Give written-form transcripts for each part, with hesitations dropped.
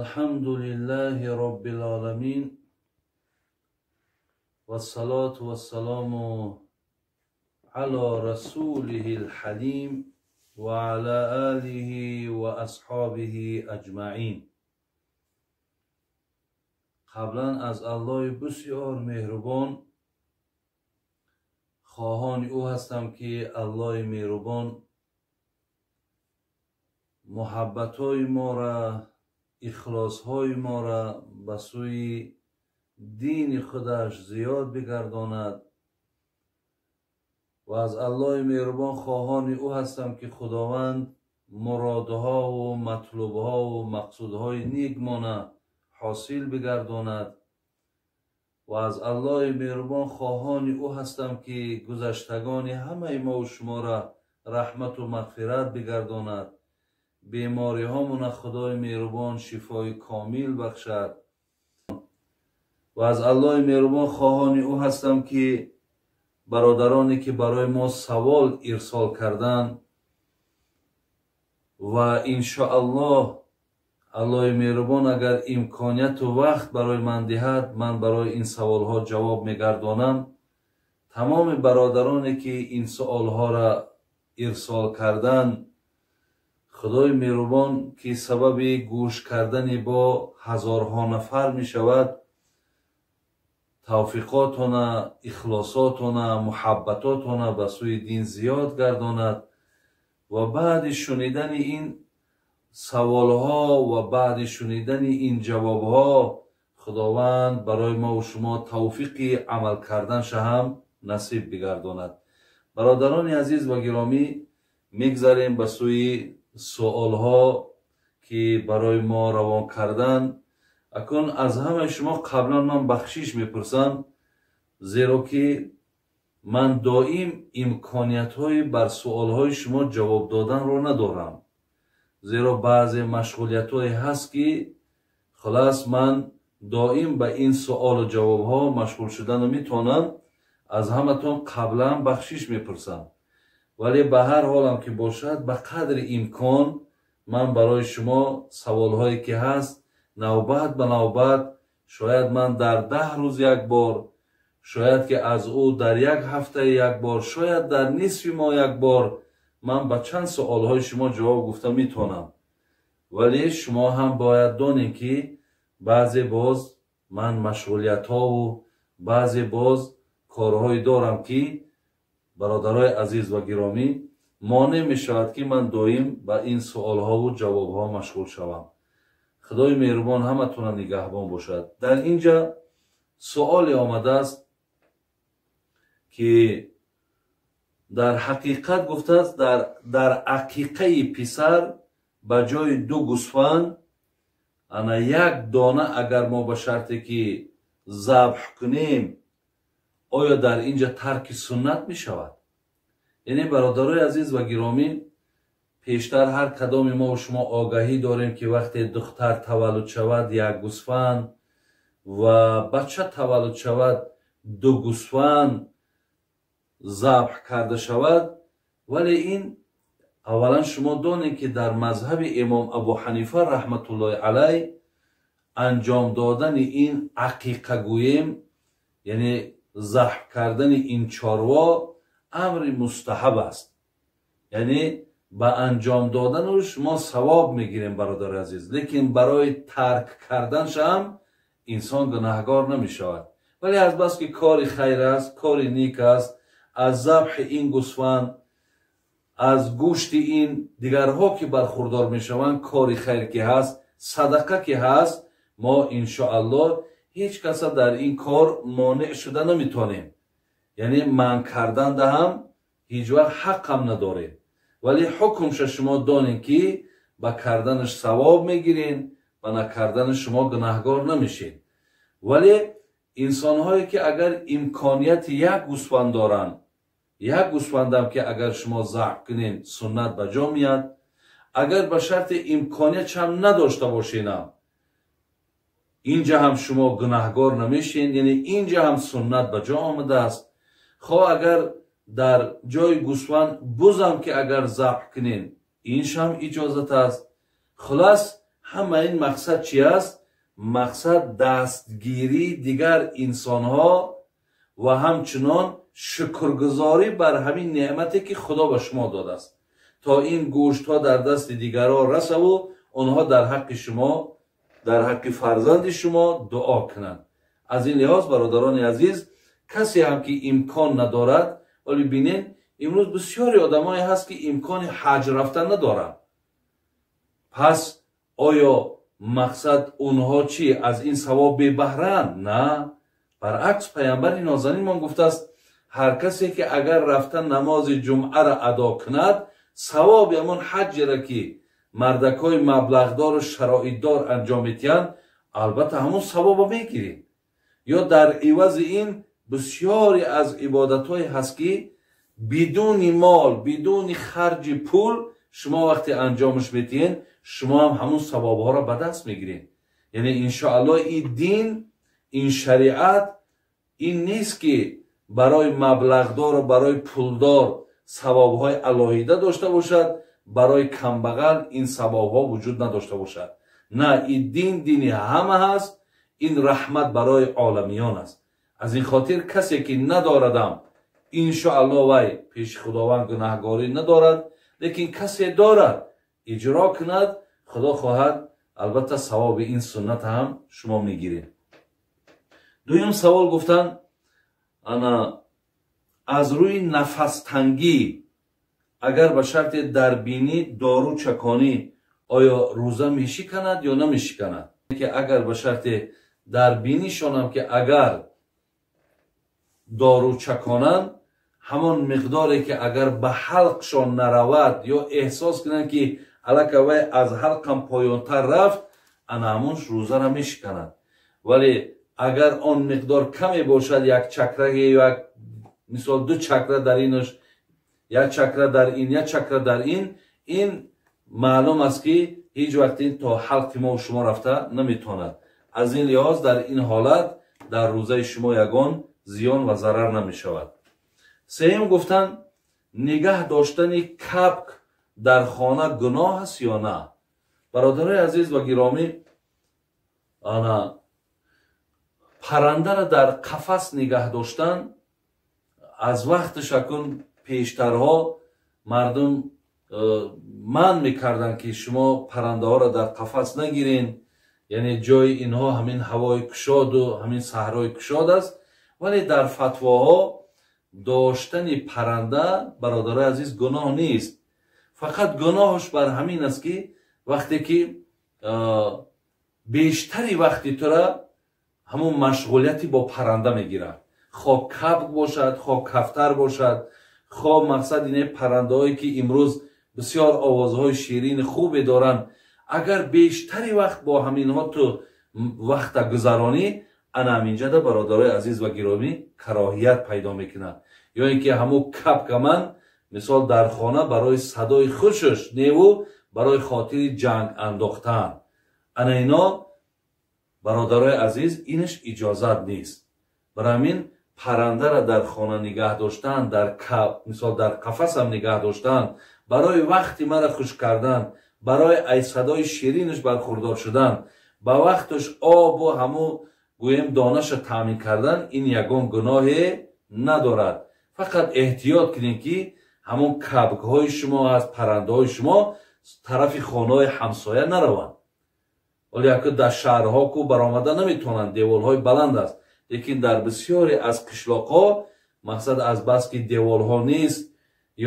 الحمد لله رب العالمين والصلاة والسلام على رسوله الحليم وعلى آله وأصحابه أجمعين. قبلا از الله بسیار مهربان خواهان او هستم که الله مهربان محبت‌های ما را، اخلاص‌های ما را به سوی دین خودش زیاد بگرداند و از الله مهربان خواهان او هستم که خداوند مرادها و مطلوبها و مقصودهای نیک ما حاصل بگرداند و از الله مهربان خواهان او هستم که گذشتگان همه ما و شما را رحمت و مغفرت بگرداند، بیماری هامون خدای مهربان شفای کامل بخشد و از الله مهربان خواهان او هستم که برادرانی که برای ما سوال ارسال کردن و انشاءالله الله مهربان اگر امکانیت و وقت برای من دهد من برای این سوالها جواب میگردانم. تمام برادرانی که این سوالها را ارسال کردن، خدای مهربان که سبب گوش کردن با هزارها نفر می شود، توفیقاتون، اخلاصاتون، محبتاتون به سوی دین زیاد گرداند و بعد شنیدن این سوالها و بعد شنیدن این جوابها خداوند برای ما و شما توفیق عمل کردنش هم نصیب بگرداند. برادران عزیز و گرامی، میگذریم به سوی سوالها که برای ما روان کردن. اکنون از همه شما قبلا من بخشش میپرسم، زیرا که من دائم امکانیت های بر سوالهای شما جواب دادن رو ندارم، زیرا بعضی مشغولیت های هست که خلاص من دائم به این سوال و جواب ها مشغول شدن میتونم. از همتون قبلا بخشش میپرسم، ولی به هر حالم که باشد به قدر امکان من برای شما سوال هایی که هست نوبت به نوبت، شاید من در 10 روز یک بار، شاید که از او در یک هفته یک بار، شاید در نصف ماه یک بار من به چند سوال های شما جواب گفته میتونم. ولی شما هم باید دانید که بعضی باز من مشغولیت ها و بعضی باز کارهای دارم که برادرای عزیز و گرامی مانع می شود که من دائم به این سوال ها و جواب ها مشغول شوم. خدای مهربان همتون نگهبان باشد. در اینجا سوالی آمده است که در حقیقت گفته است در عقیقه پسر به جای 2 گوسفند انا یک دانه اگر ما به شرطی که ذبح کنیم آیا در اینجا ترک سنت می شود؟ یعنی برادرای عزیز و گرامی، پیشتر هر کدام ما و شما آگاهی داریم که وقتی دختر تولد شود یک گوسفند و بچه تولد شود 2 گوسفند ذبح کرده شود. ولی این اولا شما دانید که در مذهب امام ابو حنیفه رحمت الله علیه انجام دادن این عقیقه گوییم، یعنی ذبح کردن این چاروا، امر مستحب است. یعنی به انجام دادنش ما ثواب میگیریم برادر عزیز، لیکن برای ترک کردنش هم انسان گناهگار نمیشود. ولی از بس که کار خیر است، کار نیک است، از ذبح این گوسفند، از گوشت این دیگرها که برخوردار میشوند، کار خیر که هست، صدقه که هست، ما انشاءالله هیچ کس در این کار مانع شده نمیتونیم. یعنی من کردن ده هم هیچ وقت حق هم نداریم، ولی حکمش شما دانین که با کردنش ثواب میگیرین و نکردن شما گناهگار نمیشین. ولی انسانهایی که اگر امکانیت یک گوسفند دارن، یک گوسفندم که اگر شما ذبح کنین سنت به جا میاد، اگر به شرط امکانیت هم نداشته باشینم اینجا هم شما گناهگار نمیشین، یعنی اینجا هم سنت به جا آمده است. خواه اگر در جای گوسفند بزم که اگر ذبح کنین اینش هم اجازت است. خلاص Ҳама ин мақсад чи аст? Мақсад дастгирии дигар инсонҳо ва ҳамчунон шукргузорӣ бар ҳамин неъмате ки Худо ба шумо додааст, то ин гӯштҳо дар дасти дигарон расаву онҳо дар ҳаққи шумо, дар ҳаққи фарзанди шумо дуо кунанд. Аз ин лиҳоз, бародарони азиз, касе ҳам ки имкон надорад, вале бинед, имрӯз бисёри одамое ҳаст ки имкони ҳаҷ рафтан надоранд. Пас оё мақсад онҳо чӣ аз ин савоб бебаҳранд? На, баръакс, паямбари нозанинмон гуфтааст, ҳар касе ки агар рафта намози ҷумъаро адо кунад, савоби ҳамон ҳаҷҷеро ки мардакҳои маблағдору шароитдор анҷом медиҳанд, албатта ҳамон савобро мегиред. Ё дар ивази ин бисёре аз ибодатҳое ҳаст ки бидуни мол, бидуни харҷи пул шумо вақте анҷомаш медиҳед, шумо ҳам ҳамон савобҳоро ба даст мегиред. Яъне иншоаллоҳ ин дин, ин шариат ин нест ки барои маблағдору барои пулдор савобҳои алоҳида дошта бошад, барои камбағал ин савобҳо вуҷуд надошта бошад. На, ин дин дини ҳама ҳаст, ин раҳмат барои оламиён аст. Аз ин хотир касе ки надорадам, иншоаллоҳ вай пеши Худованд гунаҳгорӣ надорад, лекин касе дорад иҷро кунад, Худо хоҳад албатта савоби ин суннат ҳам шумо мегиред. Дуюм савол гуфтанд, ана аз рӯи нафастангӣ агар ба шарти дар бинӣ дору чаконӣ, оё рӯза мешиканад ё намешиканад? Ки агар ба шарти дар бинишонам ки агар дору чаконанд, ҳамон миқдоре ки агар ба ҳалқшон наравад ё эҳсос кунанд ки аллака вай аз ҳалқам поёнтар рафт, ана ҳамон рӯзаро мешиканад. Вале агар он миқдор каме бошад, як чакра ё як мисол ду чакра дар инаш, як чакра дар ин, як чакра дар ин, ин маълум аст ки ҳеҷ вақт ин то ҳалқи мо шумо рафта наметавонад. Аз ин лиҳоз дар ин ҳолат дар рӯзаи шумо ягон зиён ва зарар намешавад. Сеюм гуфтанд, нигаҳ доштани капк дар хона гуноҳ аст ё на? Бародарои азиз ва гиромӣ, ана паррандаро дар қафас нигаҳ доштан аз вақташ акун пештарҳо мардум манъ мекарданд ки шумо паррандаҳоро дар қафас нагирен, яъне ҷои инҳо ҳамин ҳавои кушоду ҳамин саҳрои кушод аст. Вале дар фатвоҳо доштани парранда, бародарои азиз, гуноҳ нест. Фақат гуноҳаш бар ҳамин аст ки вақте ки бештари вақти тура ҳамон машғулияти бо парранда мегирад, хоб капк бошад, хоб кафтар бошад, хоб мақсад ине паррандаҳое ки имрӯз бисёр овозҳои ширини хубе доранд, агар бештари вақт бо ҳаминҳо ту вақта гузаронӣ, ана ҳаминҷада, бародарои азиз ва гиромӣ, кароҳият пайдо мекунад. Ё ин ки ҳамун капка ман мисол дар хона барои садои хушаш неву барои хотири ҷанг андохтан, ана ино, бародарои азиз, инаш иҷозат нест. Барои ҳамин паррандаро дар хона нигаҳ доштан, дар мисол дар қафасам нигаҳ доштан, барои вақти мара хуш кардан, барои ай садои ширинаш бархурдор шудан, ба вақташ обу ҳамун гӯем донаша таъмин кардан, ин ягон гуноҳе надорад. Фақат эҳтиёт кунем ки ҳамон кабкҳои шумо аз паррандаҳои шумо тарафи хонаҳои ҳамсоя нараванд. Вале яко дар шаҳрҳо ку баромада наметавонанд, деволҳои баланд аст, лекин дар бисёре аз қишлоқҳо мақсад аз бас ки деволҳо нест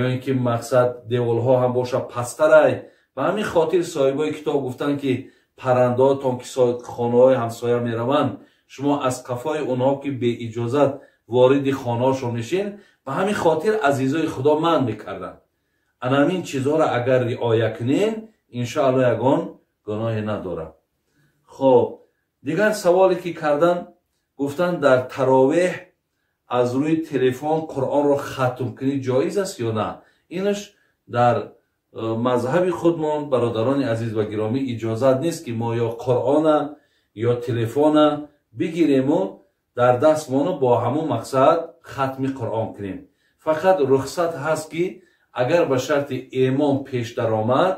ё ин ки мақсад деволҳо ҳам боша пасттарай, ба ҳамин хотир соҳибои китоб гуфтанд ки паррандаҳотон ки хонаҳои ҳамсоя мераванд, шумо аз қафои онҳо ки беиҷозат вориди хонаҳошон мешин, ба ҳамин хотир азизои Худо манъ мекарданд. Ана ҳамин чизҳоро агар риоя кунен, иншоаллоҳ ягон гуноҳе надорад. Хоб, дигар саволе ки кардан, гуфтанд дар таровеҳ аз рӯи телефон Қуръонро хатм кунӣ ҷоиз аст ё на? Инаш дар мазҳаби худмон, бародарони азиз ва гиромӣ, иҷозат нест ки мо ё Қуръона ё телефона бигирему дар дастмону бо ҳамон мақсад хатми Қуръон кунем. Фақат рухсат ҳаст ки агар ба шарти имом пеш даромад,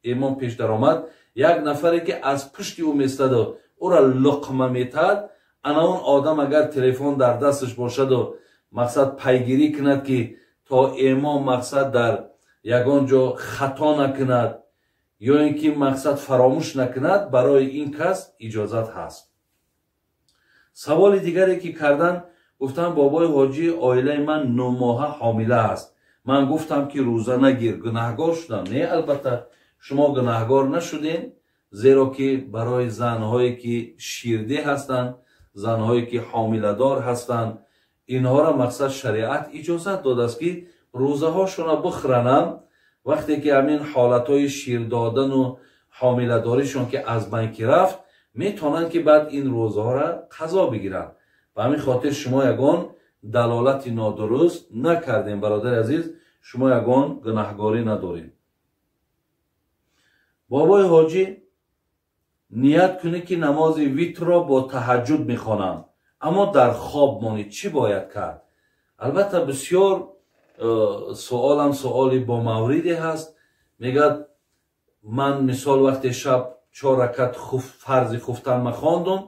Имом пеш даромад, як нафаре ки аз пушти ӯ местаду ӯра луқма метаҳад, ана он одам агар телефон дар дасташ бошаду мақсад пайгирӣ кунад, ки то имом мақсад дар ягон ҷо хато накунад ё ин ки мақсад фаромӯш накунад, барои ин кас иҷозат ҳаст. Саволи дигаре ки кардан, гуфтам: бобои ҳоҷӣ, оилаи ман 9 моҳа ҳомила аст. Ман гуфтам, ки рӯза нагир, гунаҳгор шудам? Не, албатта, шумо гунаҳгор нашудем, зеро ки барои занҳое ки ширдеҳ ҳастанд, занҳое ки ҳомиладор ҳастанд, инҳоро мақсад шариат иҷозат додааст, ки рӯзаҳошонро бихӯранам. Вақте ки ҳамин ҳолатҳои ширдодану ҳомиладоришон ки аз байн ки рафт, метавонанд, ки баъд ин рӯзаҳоро қазо бигиранд. Ба ҳамин хотир шумо ягон далолати нодуруст накардем, бародари азиз, шумо ягон гунаҳгорӣ надоред. Бобои ҳоҷӣ, ният кунӣ, ки намози витрро бо таҳаҷҷуд мехонам, аммо дар хоб монӣ, чӣ бояд кард? Албатта, бисёр суолам суоли бомавриде ҳаст. Мегӯяд, ман мисол вақте шаб чор ракат фарзи хуфтан ма хондум,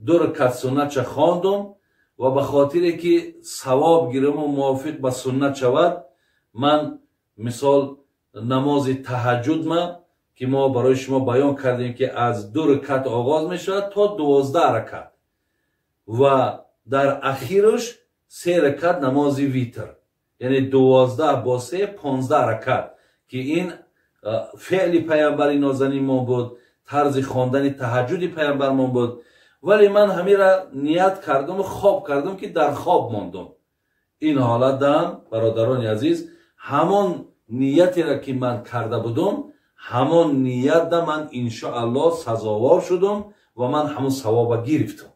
ду ракат суннатша хондум ва ба хотире ки савоб гираму мувофиқ ба суннат шавад, ман мисол намози таҳаҷҷудма, ки мо барои шумо баён кардем, ки аз ду ракат оғоз мешавад то 12 ракат ва дар ахираш се ракат намози витр, яъне 12 бо се 15 ракат, ки ин феъли паямбари нозанин буд, тарзи хондани таҳаҷҷуди паямбармон буд. Вале ман ҳамира ният кардаму хоб кардам, ки дар хоб мондум. Ин ҳолатам, бародарони азиз, ҳамон ниятеро ки ман карда будум, ҳамон ниятда ман иншоаллоҳ сазовор шудум ва ман ҳамон савоба гирифтам.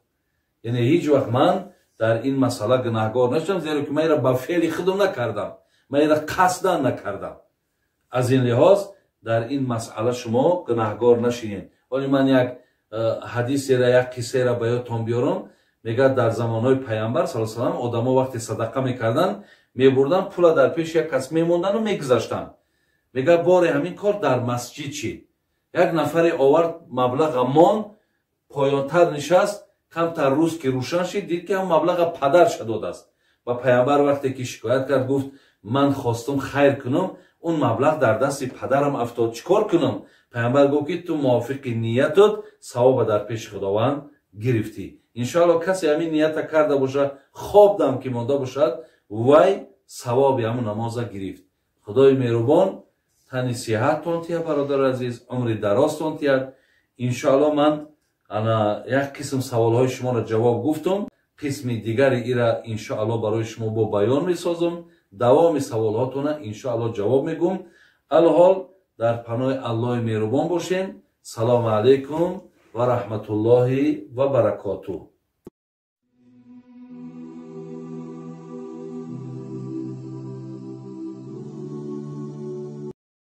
Яъне ҳеҷ вақт ман дар ин масъала гунаҳгор нашудам, зеро ки ман ира ба феъли худам накардам, ман ира қасдан накардам. Аз ин лиҳоз дар ин масъала шумо гунаҳгор нашинед. Вале ман як ҳадисера, як қиссаера ба ёдтон биёрам. Мегӯяд, дар замонҳои паямбар сал салам одамо вақте садақа мекарданд, мебурданд пула, дар пеши як кас мемондану мегузаштанд. Мегӯяд, боре ҳамин кор дар масҷид шид. Як нафаре овард маблаға, монд, поёнтар нишаст. Камтар рӯз ки рӯшан шид, дид, ки ҳам маблаға падарша додааст. Ва паямбар вақте ки шикоят кард, гуфт: ман хостум хайр кунам, он маблағ дар дасти падарам афтод, чӣ кор кунам? Паямбар гуфт, ки ту мувофиқи ниятот савоба дар пеши Худованд гирифтӣ. Иншоалло, касе ҳамин нията карда бошад, хоб дам ки монда бошад, вай савоби ҳамун намоза гирифт. Худои меҳрубон тани сиҳаттон тиҳад, бародари азиз, умри дарозтон тиҳад. Иншоалло, ман ана як қисм саволҳои шуморо ҷавоб гуфтум, қисми дигари ира иншоалло барои шумо бо баён месозам. Давоми саволҳотона иншоалло ҷавоб мегӯм. Алҳол дар паноҳи Аллоҳи меҳрубон бошен. Салому алайкум ва раҳматуллоҳи ва баракотуҳ.